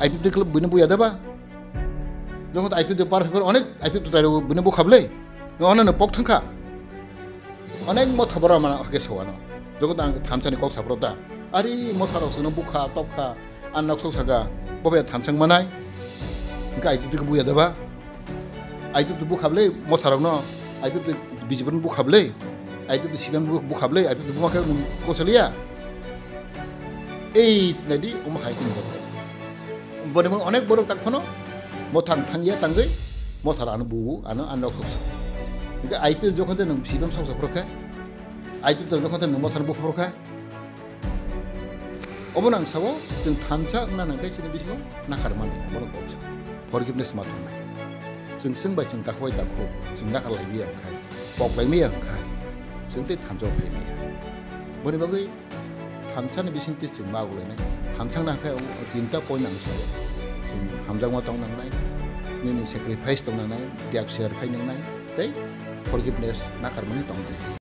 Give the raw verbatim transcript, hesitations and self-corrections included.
I P F T club bini buya deba. Jokhon I P F T par paper onek I P F T trai buini bukhablei. Ono no pok thangkha. Onek motha bora mana hake sawano. Jokhon ang thamsani kok saprota. Ari motha rok sono bukha tokha. An nok sok saka. Bobe thamsang manai. Hingke I P F T buya deba. I P F T bukhablei motha rokno. I P F T B J P no bukhablei. I P F T C P M bukhablei. I P F T bumakhe kosolia. Ei, naidi, omo hai kini borok. Boni bo onek borok tak phano, mothang thangya tangwi, mothar ano bubu, ano ano khoksa. Hingke I P L jokhon te nung sidam soksa phorokha, I P L jokhon te nung mothar bu phorokha. Obo nang sabo, chwng thansa wngna nang kai chini bisingo nakhar mani, borok khoksa. Forgiveness ma tongnai. Chwng chwng bai chwng takhuk bai takhuk, chwng nakhar lai biya wngkhai, pok lai biya wngkhai, chwng tei thansa phai biya. Boni bagwi thamsani bisingtwi chwng ma ulainai. Thamsang nang khe tinta point ang sayo. Chwng hamjakma tong nangnai, nini sacrifice tong nangnai, tyag swer khai nangnai, tei forgiveness nakarmani tong nangnai.